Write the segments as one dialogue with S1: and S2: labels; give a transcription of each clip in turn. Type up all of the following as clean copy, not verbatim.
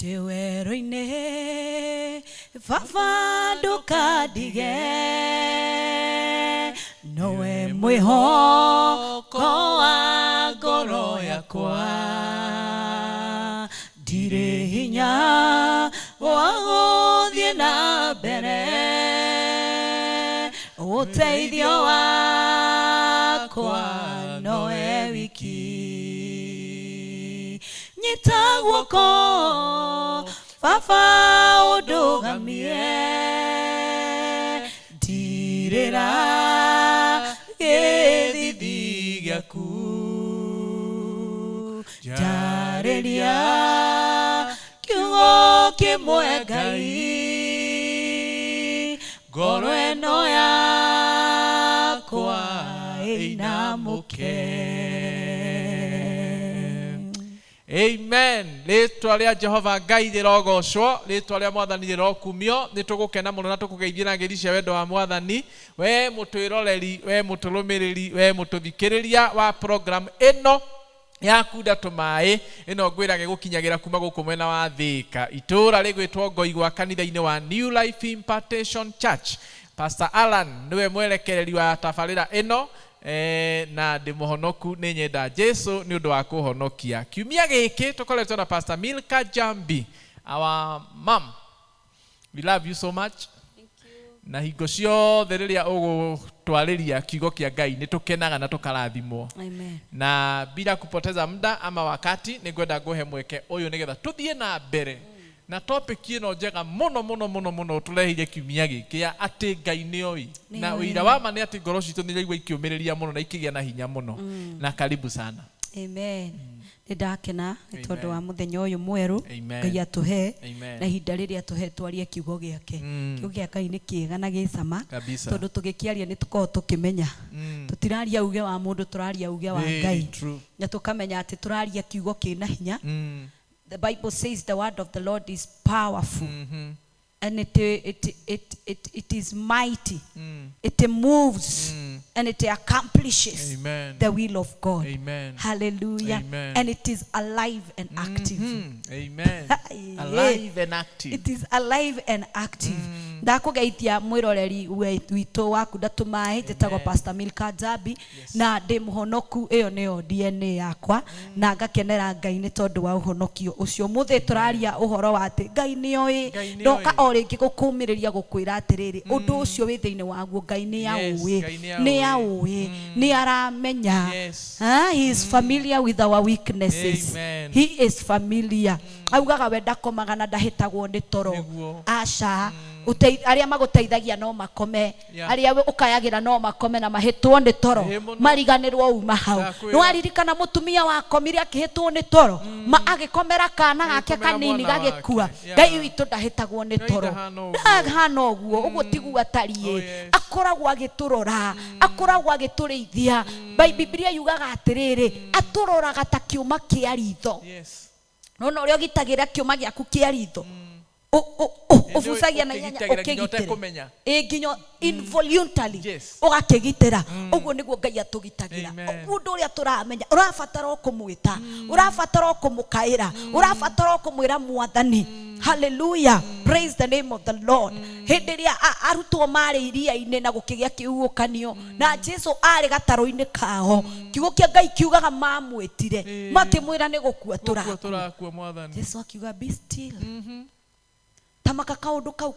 S1: Ndĩ werũ-inĩ, baba ndũkandige, nowe mwĩhoko wa ngoro yakwa. Ndirĩ hinya wa gũthiĩ na mbere, ũteithio wakwa nowe wiki. Nyita guoko, baba, ũndũgamie, ndirĩra gĩthithi gĩaku, njarĩria kiugo kĩmwe, Ngai, ngoro ĩno yakwa ĩinamũke.
S2: Amen. Rĩtwa rĩa Jehova Ngai rĩrogocwo, rĩtwa rĩa Mwathani rĩrokumio. Nĩ tũgũkena mũno na tũkũgeithia na ngeithi cia wendo wa Mwathani, we mũtwĩroreri, we mũtũrũmĩrĩri, we mũtũthikĩrĩria wa program ĩno ya Kunda Tũmaĩ. Ĩno ngwĩraga gũkinyagĩra kuma gũkũ mwena wa Thĩka, itũũra rĩgwĩtwo Ngoigwa, kanitha-inĩ wa New Life Impartation Church. Pastor Alan nĩwe mwerekereri wa tabarĩra ĩno, na ndĩ mũhonoku, nĩ nyenda Jesu nĩ ũndũ wa kũhonokia. Kiumia gĩkĩ tũkoretwo na Pastor Milka Jambi, our mom. We love you so much, na hingo ciothe rĩrĩa ũgũtwarĩria kiugo kĩa Ngai nĩ tũkenaga na tũkarathimwo.
S1: Amen.
S2: Na bila kupoteza muda ama wakati, nĩ ngwenda ngũhe mweke ũyũ nĩgetha tũthiĩ na mbere na topic ĩno njega mũno mũno mũno mũno tũreheire kiumia gĩkĩ, ya atĩ Ngai nĩ oĩ. Na
S1: Nĩ oĩ.
S2: Ũira wa ma nĩ atĩ ngoro citũ nĩ iraigua ikĩũmĩrĩria mũno na ikĩgĩa na hinya mũno. Na karibu sana.
S1: Amen. Nĩ ndakena nĩ tondũ
S2: Amen.
S1: wa mũthenya ũyũ mwerũ
S2: Amen.
S1: Ngai atũhe
S2: Amen.
S1: na ihinda rĩrĩa atũhe twarie kiugo gĩake. Kiugo kĩa Ngai nĩ kĩega na gĩcama tondũ tũgĩkĩaria nĩ tũkoragwo tũkĩmenya tũtiraria uge wa mũndũ, tũraria uge wa
S2: Very
S1: Ngai,
S2: true.
S1: na tũkamenya atĩ tũraria kiugo kĩna hinya. The Bible says the word of the Lord is powerful and it is mighty. It moves and it accomplishes
S2: Amen.
S1: the will of God.
S2: Amen.
S1: Hallelujah.
S2: Amen.
S1: And it is alive and active.
S2: Amen. Alive and active.
S1: It is alive and active. Ndakũgeithia mwĩroreri witũ wa Kunda Tũmaĩ. Njĩtagwo Pastor Milka Jambi na ndĩ mũhonoku. Ĩyo nĩyo DNA yakwa na ngakenera Ngai nĩ tondũ wa ũhonokio ũcio. Mũthĩ tũraria ũhoro wa atĩ Ngai nĩoĩ.
S2: Ngai nĩoĩ.
S1: Ndoka o rĩngĩ gũkũmĩrĩria gũkwĩra atĩrĩrĩ, ũndũ ũcio wĩ thĩinĩ waguo Ngai nĩ aũĩ.
S2: Ngai nĩ
S1: Nĩ
S2: aũĩ.
S1: aũĩ, nĩ aramenya.
S2: Yes.
S1: Ah, he is familiar with our weaknesses.
S2: Amen.
S1: He is familiar. Augaga we ndakomaga na ndahĩtagwo nĩ toro.
S2: Nĩguo.
S1: Aca. Arĩa magũteithagia no makome, arĩa ũkayagĩra no makome na mahĩtwo nĩ toro,
S2: Ĩĩ mũno.
S1: mariganĩrwo uma hau.
S2: Ndakwĩra.
S1: Nĩ waririkana mũtumia wakomire akĩhĩtwo nĩ toro, ma agĩkomera kana gake
S2: Agĩkomera
S1: kanini
S2: mwana
S1: gagĩkua.
S2: wake. Yeah.
S1: Ngai witũ ndahĩtagwo nĩ
S2: Ngai
S1: toro.
S2: ndahana ũguo.
S1: Ndahana ũguo, ũguo tiguo atariĩ.
S2: Oh, yes.
S1: Akoragwo agĩtũrora, akoragwo agĩtũrĩithia. Bibilia yugaga atĩrĩrĩ, atũroraga ta kĩũma kĩa ritho. Nona ũrĩa ũgitagĩra kĩũma gĩaku kĩa ritho,
S2: Ĩ, nĩ
S1: ũbucagia na ihenya.
S2: Ũkĩgitagĩra nginya
S1: Ũkĩgitĩre.
S2: ũtekũmenya.
S1: Ĩ, nginya involuntarily ũgakĩgitĩra. Ũguo nĩguo Ngai atũgitagĩra.
S2: Amen.
S1: Ũguo ũndũ ũrĩa tũramenya, ũrabatara o kũmwĩta, ũrabatara o kũmũkaĩra, ũrabatara o kũmwĩra Mwathani. Hallelujah, praise the name of the Lord. Hĩndĩ ĩrĩa arutwo marĩ iria-inĩ na gũkĩgĩa kĩhuhũkanio na Jesu arĩ gatarũ-inĩ kao, kiugo kĩa Ngai kiugaga mamwĩtire, makĩmwĩra nĩ gũkua
S2: Gũkua.
S1: Tũrakua.
S2: Tũrakua, Mwathani.
S1: Jesu akiuga, "Be still." Tamaka kaũndũ kau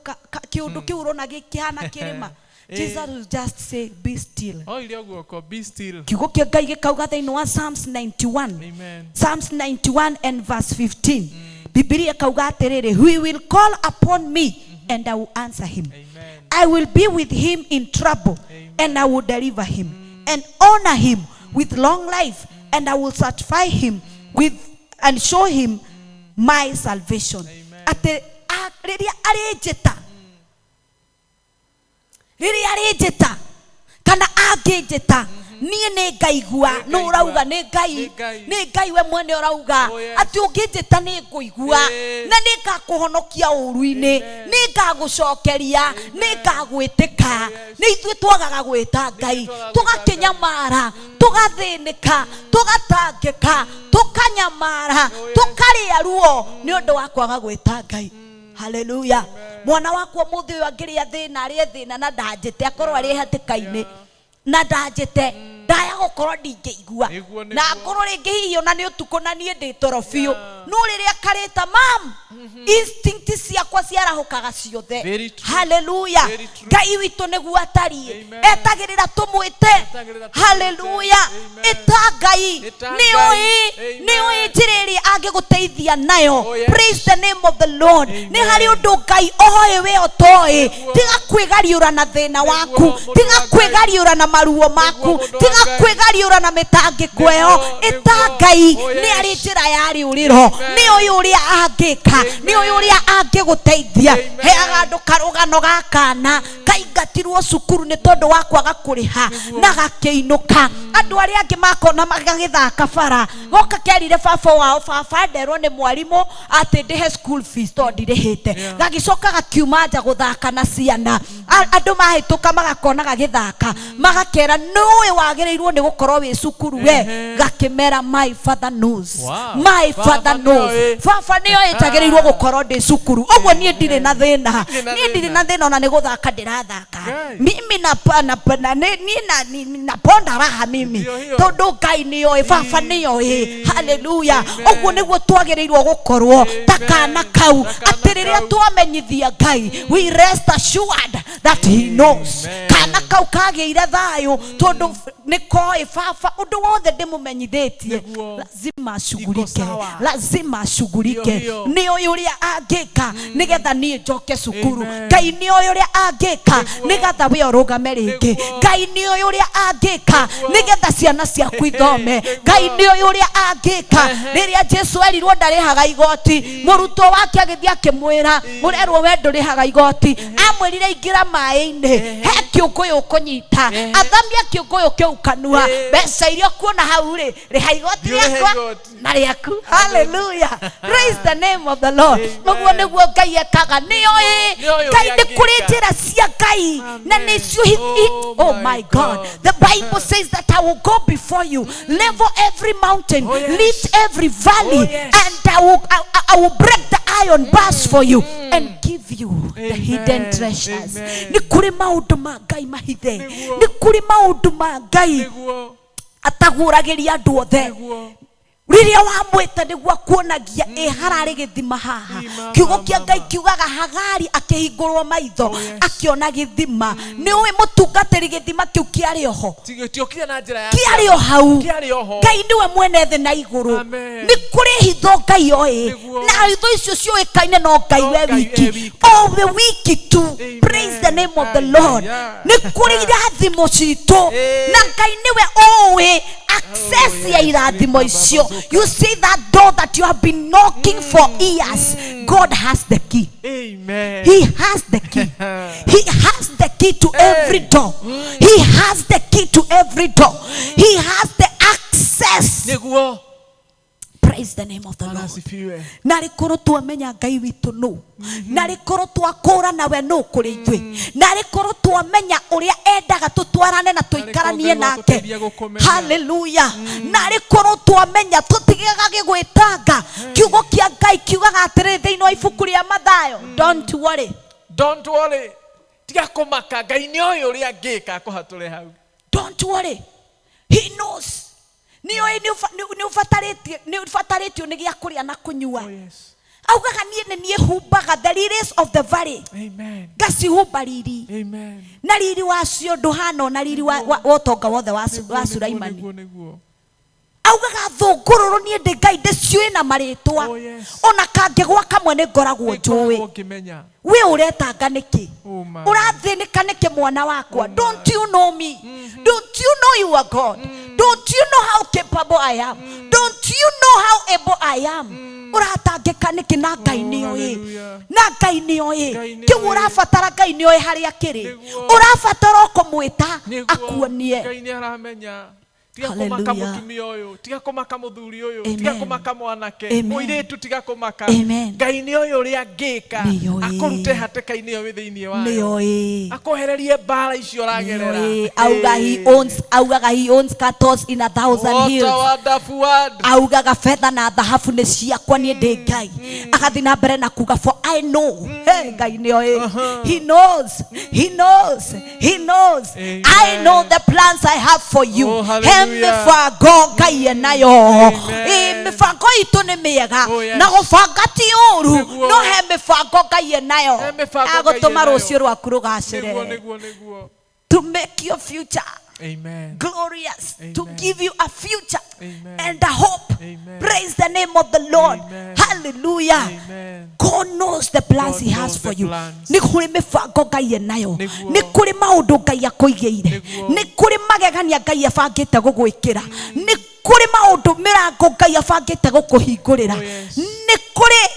S1: kĩũndũ kĩu ũrona gĩkĩhana kĩrĩma. Jesus will just say, "Be still."
S2: Oire guoko, "Be still."
S1: Kiugo kĩa Ngai gĩkauga thĩinĩ wa Psalms 91,
S2: Amen.
S1: Psalms 91 and verse 15, Bibilia ĩkauga atĩrĩrĩ, "He will call upon me and I will answer him.
S2: Amen.
S1: I will be with him in trouble
S2: Amen.
S1: and I will deliver him and honor him with long life, and I will satisfy him with and show him my salvation."
S2: Amen.
S1: Atĩ rĩrĩa arĩnjĩta, rĩrĩa arĩnjĩta kana angĩnjĩta, Niĩ nĩ ngaigua.
S2: Nĩ
S1: Nũ
S2: ngaigua.
S1: ũrauga? Nĩ Ngai.
S2: Nĩ Ngai.
S1: Nĩ Ngai we mwene ũrauga
S2: Oh, yes.
S1: atĩ ũngĩnjĩta nĩ ngũigua, na nĩ ngakũhonokia ũũru-inĩ,
S2: Amen.
S1: nĩ ngagũcokeria, nĩ ngagwĩtĩka.
S2: Oh, yes.
S1: Nĩ ithuĩ twagaga gwĩta Ngai,
S2: Twagaga gwĩta.
S1: tũgakĩnyamara, tũgathĩnĩka, tũgatangĩka, tũkanyamara,
S2: Oh, yes.
S1: tũkarĩa ruo nĩ ũndũ wa kwaga gwĩta Ngai. Haleluya. Mwana wakwa mũthĩ ũyũ angĩrĩa thĩna, arĩe thĩna na ndanjĩte, akorwo arĩ hatĩka-inĩ na ndanjĩte, ndaya gũkorwo ndingĩigua.
S2: Nĩguo,
S1: Na
S2: nĩguo.
S1: akorwo rĩngĩ hihi ona nĩ ũtukũ na niĩ ndĩ toro biũ, no rĩrĩa karĩta mam, instinct ciakwa ciarahũkaga ciothe.
S2: Very true.
S1: Haleluya.
S2: Very true.
S1: Ngai witũ nĩguo atariĩ.
S2: Amen.
S1: Etagĩrĩra tũmwĩte.
S2: Etagĩrĩra tũmwĩte.
S1: Haleluya.
S2: Amen.
S1: Ĩta Ngai.
S2: Ĩta
S1: Nĩũĩ,
S2: Ngai.
S1: nĩũĩ njĩra ĩrĩa angĩgũteithia nayo.
S2: Oh, yes.
S1: Praise the name of the Lord.
S2: Amen.
S1: Nĩ harĩ ũndũ Ngai oĩ we ũtoĩ.
S2: Nĩguo.
S1: Tiga kwĩgariũra na thĩna
S2: Nĩguo,
S1: waku,
S2: mũndũ
S1: tiga
S2: wa Ngai.
S1: kwĩgariũra na maruo maku,
S2: mũndũ wa
S1: tiga
S2: Ngai.
S1: kwĩgariũra na mĩtangĩko ĩyo.
S2: Nĩguo,
S1: Ĩta
S2: nĩguo.
S1: Ngai.
S2: Oh, yes.
S1: Nĩ arĩ njĩra ya rĩũrĩro.
S2: Amen.
S1: Nĩ ũyũ ũrĩa angĩka, nĩ ũyũ ũrĩa angĩgũteithia.
S2: Amen.
S1: Heaga andũ karũgano ga kana kaingatirwo cukuru nĩ tondũ wa kwaga kũrĩha na gakĩinũka. Andũ arĩa angĩ makona magagĩthaka bara, goka kerire baba wao, "Baba, nderwo nĩ mwarimũ atĩ ndĩhe school fees tondũ ndirĩhĩte." Gagĩcoka gakiuma nja gũthaka na ciana. Andũ mahĩtũka magakona gagĩthaka, magakera, "Nũĩ wagĩrĩirwo nĩ gũkorwo wĩ cukuru we?" Gakĩmera, "My father knows." My
S2: Baba
S1: father knows.
S2: nĩoĩ.
S1: Baba nĩoĩ njagĩrĩirwo gũkorwo ndĩ cukuru. Ũguo niĩ ndirĩ na thĩna.
S2: Ndirĩ na
S1: Niĩ ndirĩ
S2: thĩna.
S1: na thĩna, ona nĩ gũthaka ndĩrathaka.
S2: Ngai.
S1: Mimi na niĩ naponda raha mimi,
S2: Ndio hiyo.
S1: tondũ Ngai nĩoĩ, baba nĩoĩ. Haleluya.
S2: Amen.
S1: Ũguo nĩguo twagĩrĩirwo gũkorwo ta
S2: Amen.
S1: kana kau,
S2: Ta kana
S1: atĩ rĩrĩa
S2: kau.
S1: twamenyithia Ngai, we rest assured that he knows.
S2: Amen.
S1: Kana kau kagĩire thayũ tondũ nĩ koĩ baba ũndũ wothe ndĩmũmenyithĩtie
S2: Nĩguo.
S1: lazima ashughulike.
S2: Sawa.
S1: Lazima ashughulike.
S2: Ndio hiyo.
S1: Nĩ ũyũ ũrĩa angĩka nĩgetha niĩ njoke cukuru.
S2: Amen.
S1: Ngai nĩ ũyũ ũrĩa angĩka
S2: Nĩguo.
S1: nĩgetha we ũrũgame rĩngĩ.
S2: Nĩguo.
S1: Ngai nĩ ũyũ ũrĩa angĩka
S2: Nĩguo.
S1: nĩgetha ciana ciaku ithome.
S2: Nĩguo.
S1: Ngai nĩ ũyũ ũrĩa angĩka. Rĩrĩa Jesu erirwo ndarĩhaga igoti, mũrutwo wake agĩthiĩ akĩmwĩra, "Mũrerwo we ndũrĩhaga igoti." Amwĩrire, "Ingĩra maĩ-inĩ, he kĩũngũyũ ũkũnyita, athamia kĩũngũyũ kĩu kanua, mbeca iria ũkuona hau rĩ, rĩha igoti
S2: Thiĩ ũrĩhe
S1: rĩakwa
S2: igoti."
S1: na rĩaku." Haleluya. Praise the name of the Lord.
S2: Amen.
S1: Ũguo nĩguo Ngai ekaga. Nĩoĩ.
S2: Nĩoĩ
S1: Ngai,
S2: ũrĩa
S1: nĩ kũrĩ
S2: angĩka.
S1: njĩra cia Ngai na
S2: Amen.
S1: nĩcio
S2: Oh
S1: oh
S2: my
S1: my God.
S2: God.
S1: The Bible says that I will go before you, level every mountain,
S2: Oh, yes.
S1: lift every valley,
S2: Oh, yes.
S1: and I will break the iron bars for you and give you the
S2: Amen.
S1: hidden treasures.
S2: Amen.
S1: Nĩ kũrĩ maũndũ ma Ngai mahithe.
S2: Nĩguo.
S1: Nĩ kũrĩ maũndũ ma Ngai
S2: Nĩguo.
S1: ataguũragĩria andũ othe.
S2: Nĩguo.
S1: Rĩrĩa wamwĩta nĩguo akuonagia ĩ hararĩ gĩthima haha.
S2: Ĩ,
S1: Kiugo
S2: mama,
S1: kĩa Ngai
S2: mama.
S1: kiugaga Hagari akĩhingũrwo maitho,
S2: Oh, yes.
S1: akĩona gĩthima. Nĩ ũĩ mũtungatĩri, gĩthima kĩu kĩarĩ oho.
S2: Tiokire na njĩra ya
S1: Kĩarĩ o hau.
S2: Kĩarĩ oho.
S1: Ngai nĩwe mwene thĩ na igũrũ.
S2: Amen.
S1: Nĩ kũrĩ hitho Ngai oĩ,
S2: Nĩguo.
S1: na hitho icio ciũĩkaine no Ngai
S2: No
S1: we
S2: Ngai
S1: wiki.
S2: e wiki.
S1: O we wiki tu.
S2: Amen.
S1: Praise the name of the
S2: Ai,
S1: Lord.
S2: ai, ai.
S1: Nĩ kũrĩ irathimo citũ na Ngai nĩwe ũĩ access
S2: Oh,
S1: ya
S2: yes.
S1: irathimo
S2: Baba
S1: icio.
S2: Bazuka.
S1: You see that door that you have been knocking for years, God has the key.
S2: Amen.
S1: He has the key. He has the key to every door. He has the key to every door. He has the access.
S2: Nĩguo.
S1: Praise the name of the
S2: Bwana
S1: Lord.
S2: asifiwe.
S1: Na rĩkorwo twamenya Ngai witũ nũ, na rĩkorwo twakũra nawe nũ kũrĩ ithuĩ, na rĩkorwo twamenya ũrĩa endaga tũtwarane na tũikaranie
S2: Ngai
S1: nake.
S2: watũteithia gũkũmenya.
S1: Haleluya. Na rĩkorwo twamenya tũtigage gwĩtanga. Kiugo kĩa Ngai kiugaga atĩrĩrĩ thĩinĩ wa ibuku rĩa Mathayo, "Don't worry."
S2: Don't worry. Tiga kũmaka, Ngai nĩ oĩ ũrĩa angĩka akũhatũre hau.
S1: Don't worry, he knows. Nĩoĩ nĩ ũbatarĩtio nĩ gĩa kũrĩa na kũnyua.
S2: Oh, yes.
S1: Augaga, "Niĩ nĩ niĩ humbaga the lilies of the valley,
S2: Amen.
S1: ngacihumba riri,
S2: Amen.
S1: na riri wacio ndũhana ona riri wa ũtonga wothe wa
S2: Nĩguo,
S1: wa
S2: nĩguo,
S1: Sulaimani."
S2: Nĩguo, nĩguo.
S1: Augaga thũngũrũrũ niĩ ndĩ Ngai, ndĩciũĩ na marĩtwa.
S2: Oh, yes.
S1: Ona kangĩgwa kamwe nĩ ngoragwo njũĩ.
S2: Nĩngoragwo ngĩmenya.
S1: We ũretanga nĩkĩ?
S2: Oh, my.
S1: Ũrathĩnĩka nĩkĩ mwana wakwa? Don't you know me? Don't you know you are God? Don't you know how capable I am? Don't you know how able I am? Ũratangĩka nĩkĩ na Ngai
S2: Oh,
S1: nĩoĩ?
S2: hallelujah.
S1: Na Ngai nĩoĩ.
S2: Ngai nĩoĩ.
S1: Kĩu ũrabatara Ngai nĩoĩ harĩa kĩrĩ.
S2: Nĩguo.
S1: Ũrabatara o kũmwĩta
S2: Nĩguo.
S1: akuonie.
S2: Ngai nĩ aramenya. Tiga kũmaka
S1: Hallelujah.
S2: mũtumia ũyũ, tiga kũmaka mũthuri ũyũ,
S1: Amen.
S2: tiga kũmaka mwanake,
S1: Amen.
S2: mũirĩtu tiga kũmaka.
S1: Amen.
S2: Ngai nĩoĩ ũrĩa angĩka
S1: Nĩoĩ.
S2: akũrute hatĩka-inĩ ĩyo wĩ thĩinĩ wayo,
S1: Nĩoĩ.
S2: akwehererie mbara icio ũragerera.
S1: Nĩoĩ. Auga he owns, augaga he owns cattle in a thousand
S2: What a
S1: hills.
S2: wonderful word.
S1: Augaga betha na thahabu nĩ ciakwa, niĩ ndĩ Ngai. Agathiĩ na mbere na kuga, for I know. Hey, Ngai nĩoĩ. He knows, he knows, he knows.
S2: Amen.
S1: I know the plans I have for you.
S2: Oh,
S1: He
S2: hallelujah.
S1: mĩbango Ngai enayo.
S2: Amen.
S1: Ĩ, mĩbango itũ nĩ mĩega.
S2: Oh, yes.
S1: Na gũbanga ti ũru,
S2: Nĩguo.
S1: no he mĩbango Ngai enayo
S2: He mĩbango
S1: ya
S2: Ngai
S1: gũtũma
S2: enayo.
S1: rũciũ rwaku
S2: Nĩguo,
S1: rũgacĩre,
S2: nĩguo, nĩguo.
S1: to make your future
S2: Amen.
S1: glorious, to
S2: Amen.
S1: give you a future
S2: Amen.
S1: and a hope.
S2: Amen.
S1: Praise the name of the Lord.
S2: Amen.
S1: Hallelujah.
S2: Amen.
S1: God knows the plans
S2: God
S1: he has
S2: knows
S1: for
S2: the
S1: you.
S2: plans.
S1: Nĩ kũrĩ mĩbango Ngai enayo.
S2: Nĩguo.
S1: Nĩ kũrĩ maũndũ Ngai akũigĩire.
S2: Nĩguo.
S1: Nĩ kũrĩ magegania Ngai abangĩte gũgwĩkĩra. Nĩ kũrĩ maũndũ, mĩrango Ngai abangĩte gũkũhingũrĩra.
S2: Oh, yes.
S1: Nĩ kũrĩ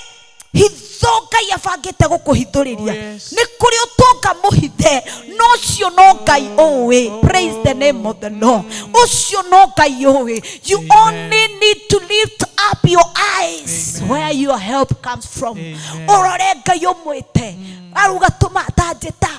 S1: hitho Ngai abangĩte gũkũhithũrĩria.
S2: Oh, yes.
S1: Nĩ kũrĩ ũtonga mũhithe, no ũcio no Ngai ũĩ. Praise the name of the Lord. Ũcio no Ngai ũĩ. You
S2: Amen.
S1: only need to lift up your eyes
S2: Amen.
S1: where your help comes from.
S2: Amen.
S1: Ũrore Ngai ũmwĩte. Aruga tũma tanjĩta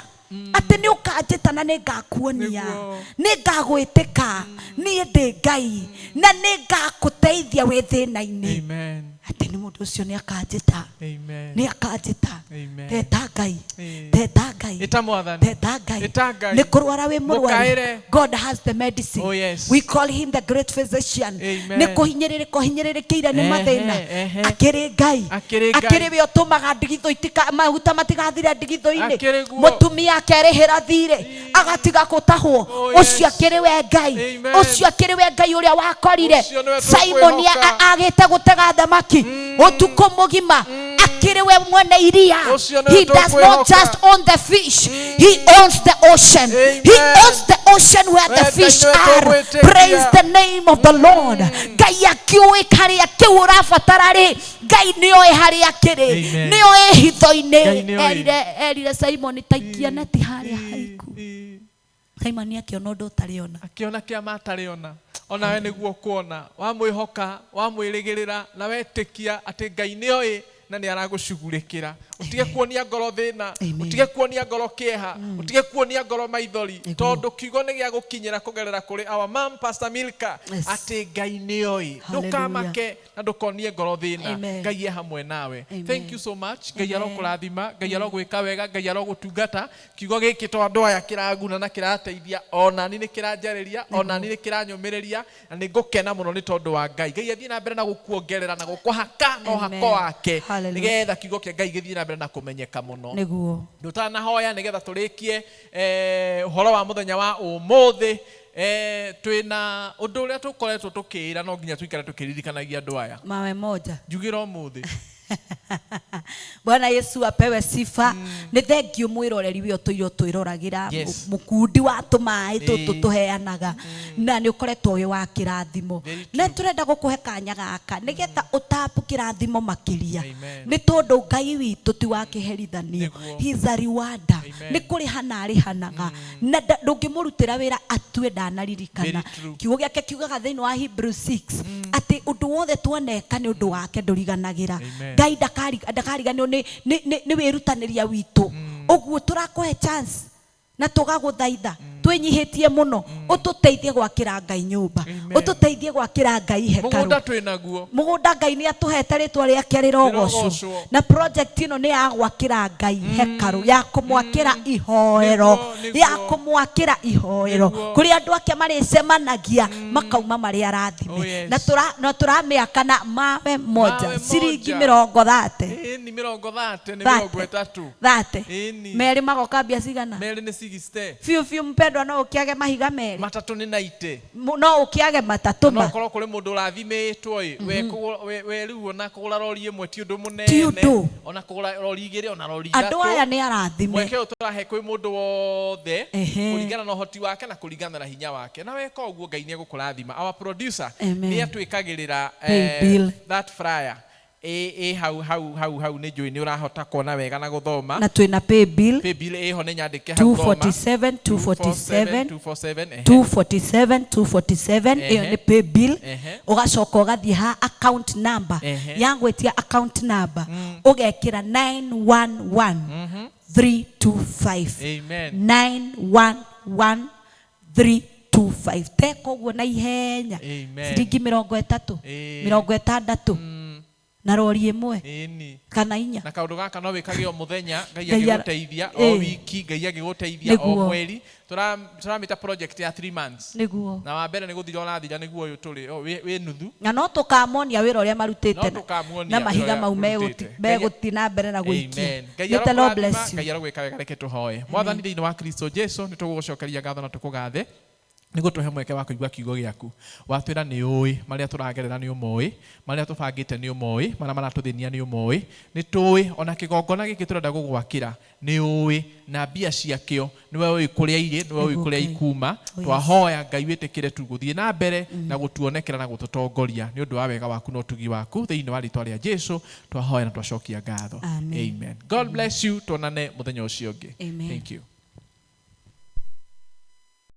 S1: atĩ nĩ ũkanjĩta na nĩ ngakuonia,
S2: Nĩguo.
S1: nĩ ngagwĩtĩka, niĩ ndĩ Ngai na nĩ ngakũteithia wĩ thĩna-inĩ.
S2: Amen.
S1: Atĩ nĩ mũndũ ũcio nĩ akanjĩta,
S2: Amen.
S1: nĩ akanjĩta.
S2: Amen.
S1: Teta Ngai.
S2: Amen.
S1: Teta Ngai.
S2: Ĩta Mwathani.
S1: Teta Ngai.
S2: Ĩta Ngai.
S1: Nĩ kũrwara wĩ mũrwaru,
S2: Mũkaĩre.
S1: God has the medicine.
S2: Oh, yes.
S1: We call him the great physician.
S2: Amen.
S1: Nĩ kũhinyĩrĩrĩka ũhinyĩrĩrĩkĩire nĩ
S2: Ehe,
S1: mathĩna,
S2: ehe.
S1: akĩrĩ Ngai.
S2: Akĩrĩ Ngai.
S1: Akĩrĩ we ũtũmaga ndigithũ itika, maguta matigathire ndigithũ-inĩ.
S2: Akĩrĩ guo.
S1: Mũtumia akerĩhĩra thirĩ agatiga gũtahwo.
S2: Oh, yes.
S1: Ũcio akĩrĩ we Ngai.
S2: Amen.
S1: Ũcio akĩrĩ we Ngai ũrĩa wakorire
S2: Ũcio nĩwe
S1: Simon
S2: tũkwĩhoka.
S1: agĩte gũtega thamaki ũtukũ mũgima. Akĩrĩ we mwene iria.
S2: Ũcio nĩwe
S1: He does not
S2: tũkwĩhoka.
S1: just own the fish, he owns the ocean.
S2: Amen.
S1: He owns the ocean where the
S2: We Ngai
S1: fish
S2: nĩwe
S1: are.
S2: tũgwĩtĩkia.
S1: Praise the name of the Lord. Ngai akĩũĩ karĩa kĩu ũrabatara rĩ, Ngai nĩoĩ harĩa kĩrĩ.
S2: Amen.
S1: Nĩoĩ hitho-inĩ.
S2: Ngai nĩoĩ.
S1: Erire Simon, taikia neti harĩa haiku.
S2: Ĩ,
S1: Simon akĩona ũndũ ũtarĩ ona.
S2: Akĩona kĩama atarĩ ona. Onawe nĩguo kuona wamwĩhoka, wamwĩrĩgĩrĩra na wetĩkia atĩ Ngai nĩoĩ na nĩ aragũcugurĩkĩra. Ũtige kuonia ngoro thĩna,
S1: Amen.
S2: ũtige kuonia ngoro kĩeha, ũtige kuonia ngoro maithori, tondũ kiugo nĩ gĩa gũkinyĩra kũgerera kũrĩ our mom Pastor Milka,
S1: Yes.
S2: atĩ Ngai nĩoĩ.
S1: Hallelujah.
S2: Ndũkamake na ndũkonie ngoro thĩna.
S1: Amen.
S2: Ngai e hamwe nawe.
S1: Amen.
S2: Thank you so much. Ngai arokũrathima, Ngai arogwĩka wega, Ngai arogũtungata. Kiugo gĩkĩ to andũ aya kĩraguna na kĩrateithia, onani nĩ kĩranjarĩria, onani nĩ kĩranyũmĩrĩria, na nĩ ngũkena mũno nĩ tondũ wa Ngai. Ngai athiĩ na mbere na gũkuongerera na gũkũhaka na
S1: Amen.
S2: ũhako wake,
S1: Hallelujah.
S2: nĩgetha kiugo kĩa Ngai gĩthiĩ na mbere na kũmenyeka mũno.
S1: Nĩguo.
S2: Ndũtanahoya nĩgetha tũrĩkie ũhoro wa mũthenya wa ũmũthĩ, twĩna ũndũ ũrĩa tũkoretwo tũkĩĩra no nginya tũikare tũkĩririkanagia andũ aya.
S1: Mawe moja.
S2: Njugĩra ũmũthĩ.
S1: Bwana Yesu apewe sifa. Nĩ thengiũ mwĩroreri we ũtũire ũtwĩroragĩra.
S2: Yes.
S1: Mũkundi wa tũmaĩ tũtũ
S2: Ĩĩ.
S1: tũheanaga na nĩ ũkoretwo wĩ wa kĩrathimo.
S2: Very
S1: Na tũrenda gũkũhe kanya gaka nĩgetha ũtapu kĩrathimo makĩria,
S2: Amen.
S1: nĩ tondũ Ngai witũ ti wa kĩherithanio.
S2: Nĩguo.
S1: He is a rewarder.
S2: Amen.
S1: Nĩ kũrĩhana arĩhanaga na ndũngĩmũrutĩra wĩra atue ndanaririkana.
S2: Very true.
S1: Kiugo gĩake kiugaga thĩinĩ wa Hebrews 6 atĩ ũndũ wothe twaneka nĩ ũndũ wake ndũriganagĩra.
S2: Amen.
S1: Ngai ndakariganĩrwo nĩ wĩrutanĩria witũ. Ũguo tũrakũhe chance na tũgagũthaitha twĩnyihĩtie mũno ũtũteithie gwakĩra Ngai nyũmba,
S2: Amen.
S1: ũtũteithie gwakĩra Ngai hekarũ.
S2: Mũgũnda twĩ naguo.
S1: Mũgũnda Ngai nĩ atũhete, rĩtwa rĩake rĩrogocwo.
S2: Rĩrogocwo.
S1: Na project ĩno nĩ ya gwakĩra Ngai hekarũ, ya kũmwakĩra ihoero,
S2: Nĩguo, nĩguo.
S1: ya kũmwakĩra ihoero
S2: Nĩguo.
S1: kũrĩa andũ ake marĩcemanagia makauma marĩ arathime.
S2: Oh, yes.
S1: Na tũramĩaka na mawe moja,
S2: Mawe
S1: ciringi
S2: moja.
S1: mĩrongo thate.
S2: Ĩni mĩrongo thate nĩ
S1: Thate.
S2: mĩrongo ĩtatũ.
S1: Thate.
S2: Ĩni.
S1: Merĩ magoka mbia cigana?
S2: Merĩ nĩ 60.
S1: Biũ biũ, mpendwa. Mpendwa, no ũkĩage mahiga merĩ.
S2: Matatũ nĩ 90.
S1: No ũkĩage matatũ
S2: no
S1: ma.
S2: Korwo kũrĩ mũndũ ũrathimĩtwo ĩ, we we rĩu ona kũgũra rori ĩmwe ti ũndũ
S1: Ti
S2: mũnene.
S1: Ũndũ.
S2: Ona kũgũra rori igĩrĩ, ona rori
S1: Andũ
S2: ithatũ.
S1: Aya nĩ arathime.
S2: Mweke ũyũ tũrahe kwĩ mũndũ wothe kũringana na ũhoti wake na kũringana na hinya wake, na weka ũguo Ngai nĩ egũkũrathima. Our producer
S1: Amen.
S2: nĩ atwĩkagĩrĩra
S1: Pay bill.
S2: That flyer ĩ hau hau hau hau, nĩ njũĩ nĩ ũrahota kuona wega na gũthoma.
S1: Na twĩna pay bill.
S2: Pay bill ĩho nĩ nyandĩke hau, thoma.
S1: 247 247.
S2: 247, ehe.
S1: 247 247, ĩyo nĩ pay bill. Ũgacoka ũgathiĩ ha account number. Yagwĩtia account number, ũgekĩra 911 325.
S2: Amen.
S1: 911 325, teka ũguo na ihenya.
S2: Amen.
S1: Ciringi 30, 60 na rori ĩmwe kana inya.
S2: Na kaũndũ gaka no wĩkage o mũthenya, Ngai
S1: Ngai
S2: agĩgũteithia, o wiki, Ngai agĩgũteithia, o mweri. Tũramĩta project ya 3 months. Na wa mbere nĩ gũthira ũrathira, nĩguo ũyũ tũrĩ o, wĩ nuthu.
S1: Na no tũkamonia wĩra ũrĩa
S2: No
S1: marutĩte
S2: tũkamuonia
S1: na mahiga
S2: wĩra ũrĩa
S1: mau
S2: marutĩte.
S1: Megũthiĩ na mbere na gũikia.
S2: Amen. Ngai
S1: May the Lord
S2: arokũrathima,
S1: bless you.
S2: Ngai arogwĩka wega, reke tũhoe. Mwathani, thĩinĩ wa Kristo Jesu, nĩ tũgũgũcokeria ngatho na tũkũgathe nĩguo tũhe mweke wa kũigua kiugo gĩaku. Watwĩra nĩ ũĩ marĩa tũragerera, nĩ ũmoĩ marĩa tũbangĩte, nĩ ũmoĩ marĩa maratũthĩnia, nĩ ũmoĩ. Nĩ tũĩ ona kĩgongona gĩkĩ tũrenda gũgwakĩra nĩ ũĩ, na mbia ciakĩo nĩwe ũĩ kũrĩa irĩ, nĩwe ũĩ
S1: Nĩguo
S2: kũrĩa
S1: Ngai.
S2: ikuma.
S1: Oh, yes.
S2: Twahoya Ngai wĩtĩkĩre tu gũthiĩ na mbere na gũtuonekera na gũtũtongoria nĩ ũndũ wa wega waku na ũtugi waku. Thĩinĩ wa rĩtwa rĩa Jesu twahoya na twacokia ngatho.
S1: Amen.
S2: Amen. God bless you. Tuonane mũthenya ũcio ũngĩ.
S1: Amen.
S2: Thank you.